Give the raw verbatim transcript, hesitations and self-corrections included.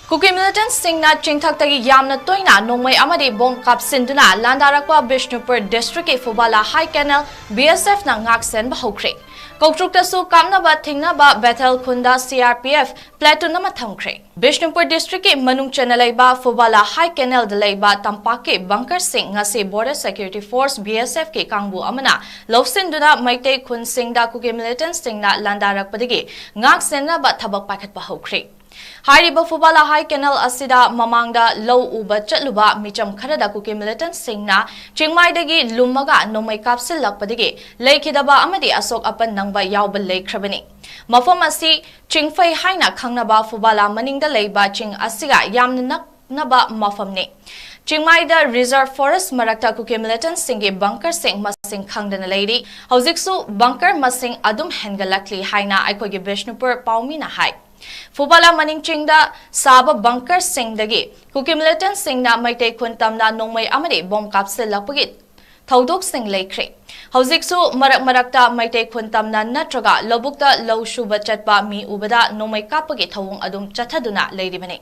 ꯀꯨꯀꯤ ꯃꯤꯂꯤꯇꯦꯟꯠꯁꯤꯡꯅ ꯆꯤꯡꯊꯛꯇꯒꯤ ꯌꯥꯝꯅ ꯇꯣꯏꯅ ꯅꯣꯡꯃꯩ ꯑꯃꯗꯤ ꯕꯣꯝ ꯀꯥꯞꯁꯤꯟꯗꯨꯅ ꯂꯥꯟꯗꯥꯔꯛꯄ ꯕꯤꯁꯅꯨꯄꯨꯔ ꯗꯤꯁꯇ꯭ꯔꯤꯛꯀꯤ ꯐꯨꯕꯥꯂꯥ ꯍꯥꯏ ꯀꯦꯅꯦꯜ ꯕꯤ ꯑꯦꯁ ꯑꯦꯐꯅ ꯉꯥꯛ ꯁꯦꯟꯕ ꯍꯧꯈ꯭ꯔꯦ꯫ ꯀꯧꯇ꯭ꯔꯨꯛꯇꯁꯨ ꯀꯥꯞꯅꯕ ꯊꯤꯡꯅꯕ ꯕꯦꯊꯦꯜ ꯈꯨꯟꯗ ꯁꯤ ꯑꯥꯔ ꯄꯤ ꯑꯦꯐ ꯄ꯭ꯂꯦꯇꯨꯟ ꯑꯃ ꯊꯝꯈ꯭ꯔꯦ꯫ ꯕꯤꯁꯅꯨꯄꯨꯔ ꯗꯤꯁꯇ꯭ꯔꯤꯛꯀꯤ ꯃꯅꯨꯡ ꯆꯟꯅ ꯂꯩꯕ ꯐꯨꯕꯥꯂꯥ ꯍꯥꯏ ꯀꯦꯅꯦꯜꯗ ꯂꯩꯕ ꯇꯝꯄꯥꯛꯀꯤ ꯕꯪꯀꯔꯁꯤꯡ ꯉꯁꯤ ꯕꯣꯔꯗꯔ ꯁꯦꯀ꯭ꯌꯨꯔꯤꯇꯤ ꯐꯣꯔꯁ ꯕꯤ ꯑꯦꯁ ꯑꯦꯐꯀꯤ ꯀꯥꯡꯕꯨ ꯑꯃꯅ ꯂꯧꯁꯤꯟꯗꯨꯅ ꯃꯩꯇꯩ ꯈꯨꯟꯁꯤꯡꯗ ꯀꯨꯀꯤ ꯃꯤꯂꯤꯇꯦꯟꯠꯁꯤꯡꯅ ꯂꯥꯟꯗꯥꯔꯛꯄꯗꯒꯤ ꯉꯥꯛ ꯁꯦꯟꯅꯕ ꯊꯕꯛ ꯄꯥꯏꯈꯠꯄ ꯍꯧꯈ꯭ꯔꯦ꯫ ꯍꯥꯏꯔꯤꯕ ꯐꯨꯕꯥꯂꯥ ꯍꯥꯏ ꯀꯦꯅꯦꯜ ꯑꯁꯤꯗ ꯃꯃꯥꯡꯗ ꯂꯧ ꯎꯕ ꯆꯠꯂꯨꯕ ꯃꯤꯆꯝ ꯈꯔꯗ ꯀꯨꯀꯤ ꯃꯤꯂꯤꯇꯦꯟꯠꯁꯤꯡꯅ ꯆꯤꯡꯃꯥꯏꯗꯒꯤ ꯂꯨꯝꯃꯒ ꯅꯣꯡꯃꯩ ꯀꯥꯞꯁꯤꯜꯂꯛꯄꯗꯒꯤ ꯂꯩꯈꯤꯗꯕ ꯑꯃꯗꯤ ꯑꯁꯣꯛ ꯑꯄꯟ ꯅꯪꯕ ꯌꯥꯎꯕ ꯂꯩꯈ꯭ꯔꯕꯅꯤ꯫ ꯃꯐꯝ ꯑꯁꯤ ꯆꯤꯡꯐꯩ ꯍꯥꯏꯅ ꯈꯪꯅꯕ ꯐꯨꯕꯥꯂꯥ ꯃꯅꯤꯡꯗ ꯂꯩꯕ ꯆꯤꯡ ꯑꯁꯤꯒ ꯌꯥꯝꯅ ꯅꯛꯅꯕ ꯃꯐꯝꯅꯤ꯫ ꯆꯤꯡꯃꯥꯏꯗ ꯔꯤꯖꯔꯚ ꯐꯣꯔꯦꯁ ꯃꯔꯛꯇ ꯀꯨꯀꯤ ꯃꯤꯂꯤꯇꯦꯟꯠꯁꯤꯡꯒꯤ ꯕꯪꯀꯔꯁꯤꯡ ꯃꯁꯤꯡ ꯈꯪꯗꯅ ꯂꯩꯔꯤ꯫ ꯍꯧꯖꯤꯛꯁꯨ ꯕꯪꯀꯔ ꯃꯁꯤꯡ ꯑꯗꯨꯝ ꯍꯦꯟꯒꯠꯂꯛꯂꯤ ꯍꯥꯏꯅ ꯑꯩꯈꯣꯏꯒꯤ ꯕꯤꯁꯅꯨꯄꯨꯔ ꯄꯥꯎꯃꯤꯅ ꯍꯥꯏ꯫ ꯐꯨꯕꯥꯂꯥ ꯃꯅꯤꯡ ꯆꯤꯡꯗ ꯁꯥꯕ ꯕꯪꯀꯔꯁꯤꯡꯗꯒꯤ ꯀꯨꯀꯤ ꯃꯤꯂꯤꯇꯦꯟꯠꯁꯤꯡꯅ ꯃꯩꯇꯩ ꯈꯨꯟ ꯇꯝꯅ ꯅꯣꯡꯃꯩ ꯑꯃꯗꯤ ꯕꯣꯝ ꯀꯥꯞꯁꯤꯜꯂꯛꯄꯒꯤ ꯊꯧꯗꯣꯛꯁꯤꯡ ꯂꯩꯈ꯭ꯔꯦ꯫ ꯍꯧꯖꯤꯛꯁꯨ ꯃꯔꯛ ꯃꯔꯛꯇ ꯃꯩꯇꯩ ꯈꯨꯟ ꯇꯝꯅ ꯅꯠꯇ꯭ꯔꯒ ꯂꯧꯕꯨꯛꯇ ꯂꯧ ꯁꯨꯕ ꯆꯠꯄ ꯃꯤ ꯎꯕꯗ ꯅꯣꯡꯃꯩ ꯀꯥꯞꯄꯒꯤ ꯊꯧꯑꯣꯡ ꯑꯗꯨꯝ ꯆꯠꯊꯗꯨꯅ ꯂꯩꯔꯤꯕꯅꯤ꯫